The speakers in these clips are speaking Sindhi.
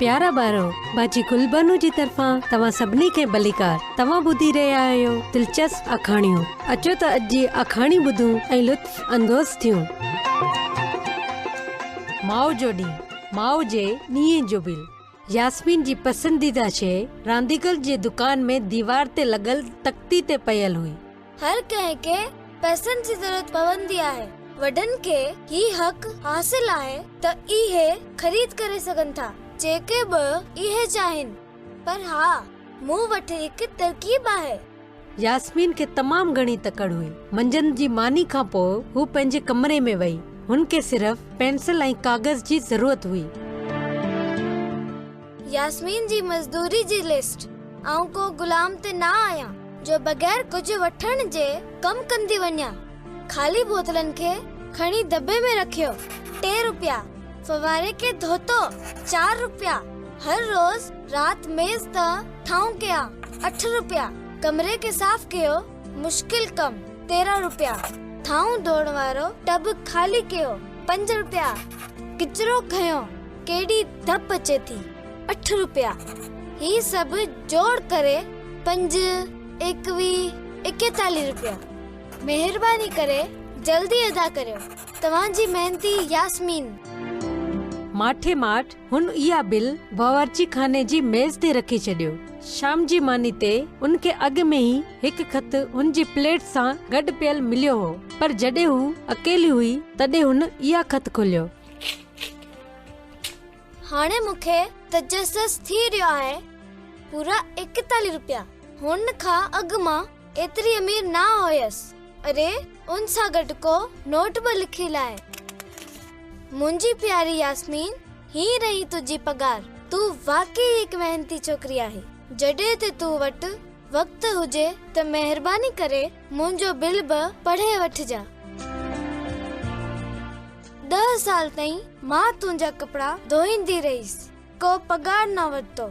پيارا ٻارو، باجي گلبانو جي طرفان توهان سڀني کي ڀليڪار. توهان ٻڌي رهيا آهيو دلچسپ آکاڻيون. اچو ته اڄ جي آکاڻي ٻڌون ۽ لطف اندوز ٿيون. ماء جو ڏينهن، ماء جي ڏينهن جو بل. ياسمين جي پسنديده شيء رانديگر جي دڪان ۾ ديوار تي لڳل تختي تي پيل هئي. هر ڪنهن کي پئسن جي ضرورت پوندي آهي. وڏن کي هي حق حاصل آهي ته اهي خريد ڪري سگهن ٿا، جيڪي به اهي چاهين. پر ها، مون وٽ هڪ ترڪيب آهي. ياسمين کي تمام گهڻي تڪڙ هئي. منجهند جي ماني کان پوء هوء پنهنجي ڪمري ۾ وئي. هن کي صرف پينسل ۽ ڪاغذ جي ضرورت هئي. ياسمين جي مزدوري جي لسٽ، آئون ڪو غلام ته نه آهيان جو بغير ڪجهه وٺڻ جي ڪم ڪندي وڃان. خالي بوتلن کي کڻي دٻي ۾ رکيو، ٽي روپيا. ڦواري کي ڌوتو، چار روپيا. هر روز رات ميز تان ٿانو ڪيا، اٺ روپيا. ڪمري کي صاف ڪيو، مشڪل ڪم، 13 روپيا. ٿانو ڌوئڻ وارو ٽب خالي ڪيو، پنج روپيا. ڪچرو کنيو. ڪيڏي ڌپ اچي ٿي، اٺ روپيا. هي سڀ جوڙ ڪري پنج، ايڪويهه، ايڪيتاليهه روپيا. مهرباني ڪري جلدي ادا ڪريو. توهان جي محنتي ياسمين. ماٺي ماٺ هن اها بل باورچي خاني جي ميز تي رکي ڇڏيو. شام جي ماني تي ان کي اڳ ۾ ئي هڪ خط هن جي پليٽ سان گڏ پيل مليو هو، پر جڏهن هو اڪيلي هئي تڏهن هن اها خط کوليو. هاڻي مون کي تجسس ٿي رهيو آهي. پورا ايڪيتاليهه روپيا. هن کان اڳ مان ايتري امير نه هيس. اري ان سان گڏ ڪو نوٽ به لکيل آهي. منهنجي پياري ياسمين، هي رهي تنهنجي پگهار. تون واقعي هڪ محنتي ڇوڪري آهين. جڏهن ته تو وٽ وقت هجي ته مهرباني ڪري منهنجو بل به پڙهي وٺجان. ڏهه سال تائين مان تنهنجا ڪپڙا ڌوئيندي رهيس، ڪو پگهار نه ورتو.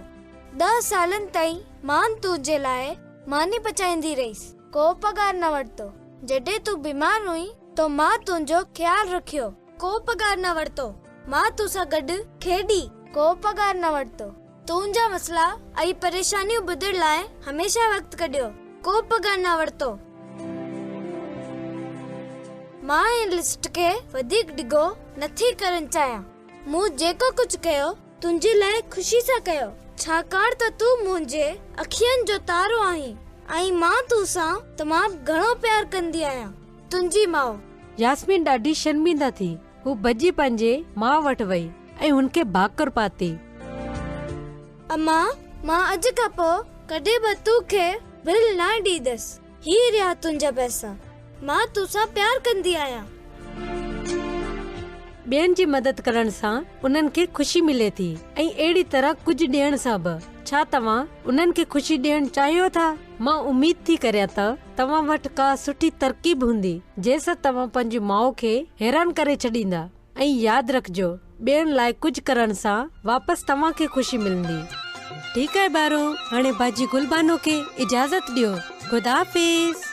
ڏهه سالن تائين مان تنهنجي لاء ماني پچائيندي رهيس، ڪو پگهار نه ورتو. جڏهن تون بيمار هئين ته مان تنهنجو خيال رکيو، ڪو پگهار نه ورتو. مان تو سان گڏ کيڏي، ڪو پگهار نه ورتو. تنهنجا مسئلا ۽ پريشانيون ٻڌڻ لاء هميشه وقت ڪڍيو، ڪو پگهار نه ورتو. مان هن لسٽ کي وڌيڪ ڊگهو نٿي ڪرڻ چاهيان. مون جيڪو ڪجهه ڪيو، تنهنجي لاء خوشي سان ڪيو، ڇاڪاڻ ته تون منهنجي اکين جو تارو آهين ۽ مان تو سان تمام گهڻو پيار ڪندي آهيان. تنهنجي ماء. ياسمين ڏاڍي شرمنده ٿي. هوء ڀڄي پنهنجي ماء وٽ وئي ۽ هن کي ڀاڪر پاتي. اما، مان اڄ کان پوء ڪڏهن به تو کي بل نه ڏيندس. هي رهيا تنهنجا پئسا. مان تو سان پيار ڪندي آهيان. ٻين جي مدد ڪرڻ سان انهن کي خوشي ملي ٿي ۽ اهڙي طرح ڪجهه ڏيڻ سان به. ڇا توهان انهن کي خوشي ڏيڻ چاهيو ٿا؟ مان اميد ٿي ڪريان ته توهان وٽ ڪا سٺي ترڪيب هوندي جنهن سان توهان پنهنجي ماء کي حيران ڪري ڇڏيندا ۽ ياد رکجو ٻين لاء ڪجهه ڪرڻ سان واپس توهان کي خوشي ملندي. ٺيڪ آهي ٻارو هاڻي باجي گل بانو کي اجازت ڏيو. خدا حافظ.